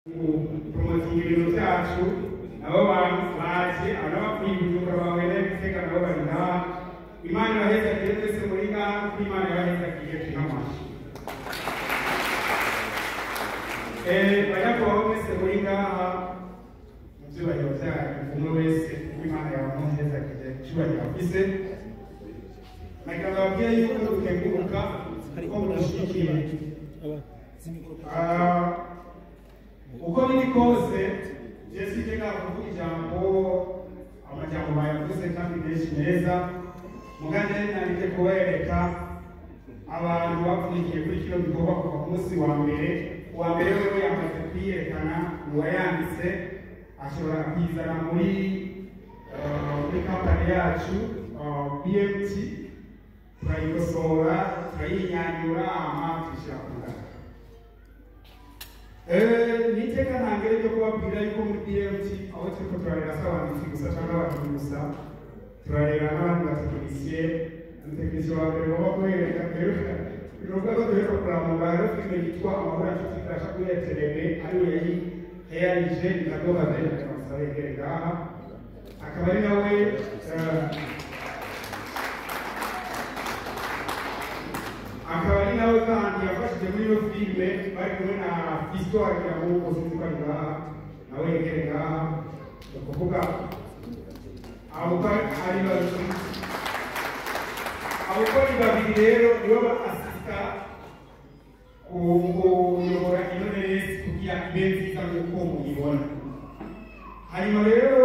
Promotinga ibintu byacu, nabo baje abapfuye Bujumbura bawe Gitega, nabo bari ngaha. Imana ibahezagire twese muri ngaha, kuko Imana ibahezagire tunamashe. Banyakubahwa mwese muri ngaha mu byubahiro byanyu, umwe wese uko Imana yamuhezagire icyubahiro afise, nagira ngo babwire yuko dukenguruka ko mudushigikiye. Uko biri kose, je sije ngaha kuvuga ijambo, amajambo bayavuze kandi menshi meza. Mugande narije kubereka abantu bapfundikiye kuri kino gikorwa kuva ku munsi wa mbere. Uwa mbere wewe yamaze kwiyerekana, uwayanditse ashobora kwizana muri kampani yacu BMT, turayikosora, turayinyanyura, hama tuyishyira ku mugaragaro. Ni iteka ntangere ryo kubabwira yuko muri BMT aho turiko turarera si abanditsi gusa cyangwa abakinnyi gusa, turarera n'abandi batekinisiye. Umutekinisiye wa mbere ngomba kubereka, bivuga ko duheruka kuramura, hariho filime yitwa Amahoro Yacu Ifasha kuri RTLB, ariwe yayiheyarije, ni Kadoha Ben, amusaba yegere ngaha, akaba ari nawe kandi yafashije muri iyo filime, bari kumwe na Fiston Hagiramungu, sinzi ko ari ngaha, nawe yegere ngaha. Ni ukuvuga abo uko ari babiri, abo uko ari babiri rero nibo ba asista kuyobora ino neza kugira ibe nziza nk'uko muyibona. Hanyuma rero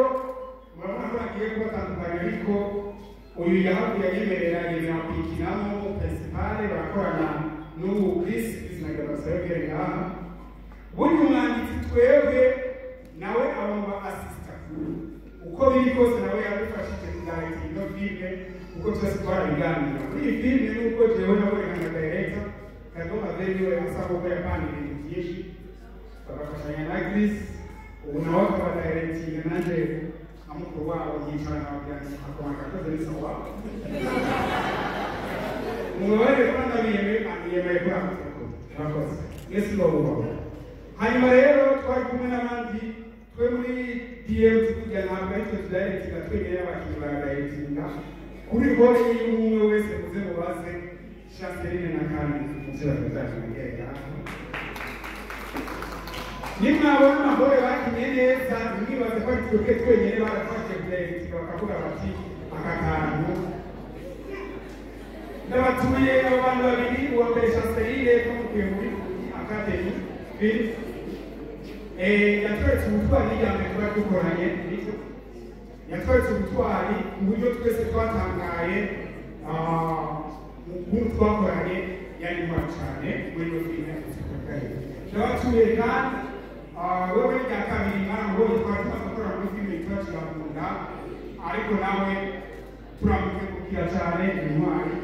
murabona ko agiye kubatandukanya, ariko uyu yahavuye ayemerera, yemera kuyikinamo principale, barakorana n'ubu Chris Chris na Gabriel ngaha. Burya umwanditsi twebwe nawe aba mu ba asista, uko biri kose nawe yabifashije kudayitinga ino filime, kuko twese twarabiganira kuri iyi filime. Nuko jewe naboneka nka director, Kagoma Ben we asa nkuko yapanga ibintu byinshi, bagafashanya na Chris, ubu nawe akaba directinga, nanje nka mukuru wabo yicara nkababwira nti akoma gakoze ni sawa, mubabare kuba ndabiyemeye, yemeye kuri ako murakoze mwese ndabubahwa. Hanyuma rero twari kumwe n'abandi twe muri DM, tukurya ntabwo ari twe tudayiretinga twenyine, abakinnyi baradayiretinga kuri role y'umwe wese. Muze mubaze Chanceline na kandi mu byubahiro byacu mugenda. Nimwabona amahoro bakinye neza, ntimwibaze ko ari twebwe twenyine barafashe kudayiretinga, bakavuga bati aka kantu. Ndabatuye abo bantu babiri. Uwa mbere Chanceline twamukuye muri Academy Film, yatweretse ubutwari n'irya mbere twari dukoranye, nibyo yatweretse ubutwari ku buryo twese twatangaye mu kuntu twakoranye, yari intwari cyane muri iyo filime. Ndabatuye kandi wewe rya kabiri mwaramubonye, twari tumaze gukora muri filime yitwa Kiramunda, ariko nawe turamukengurukira cyane, intwari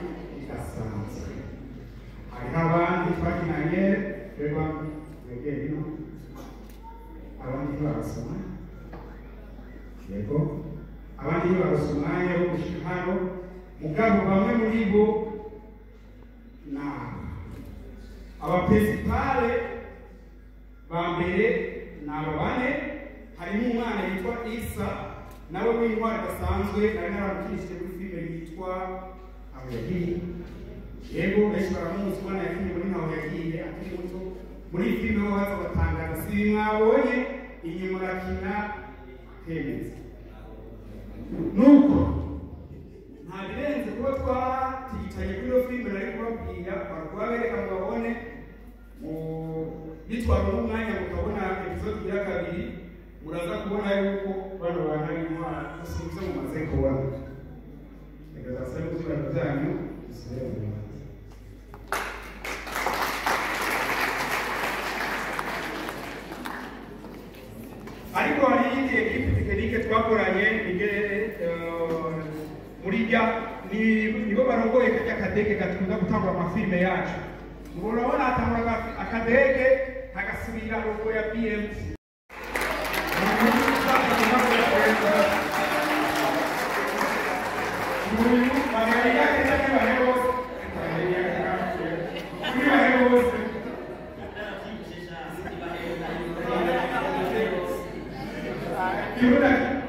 idasanzwe. Hariho abandi twakinanye reba mwegere ino, abandi ntibarasoma, yego abandi ntibarasa umwanya wo gushika hano, mugabo bamwe muri bo ni abaprincipale ba mbere, ni aba bane. Harimo umwana yitwa Isa, nawe w'intwari idasanzwe, nari naramukirishije muri filime yitwa Aho Yagiye. Yego, benshi baramuzi, umwana yakinnye muri Ntaho Yagiye akiri muto. Muri iyi filime ho baza batangaza, si mwabonye inyuma arakina akemeza. Nuko nta birenze kuba twaticaye kuri iyo filime nari kubabwira, kubabereka ngo babone bitwara umwanya mukabona episode ya kabiri, muraza kubona yuko bano bantu ari intwari gusa ibyo mumaze kubona. Reka zasabe ibyubahiro byanyu dusubire mu rubanza. Ariko hari iyindi équipe technique twakoranye muri rya nibo barongoye kajya kadege gatukunda gutangura amafilime yacu. Murabona hatangura akadege hagasubira logo ya BMT. Uyu Maria keza ni bahe bose, ni bahe bose. Kirundi.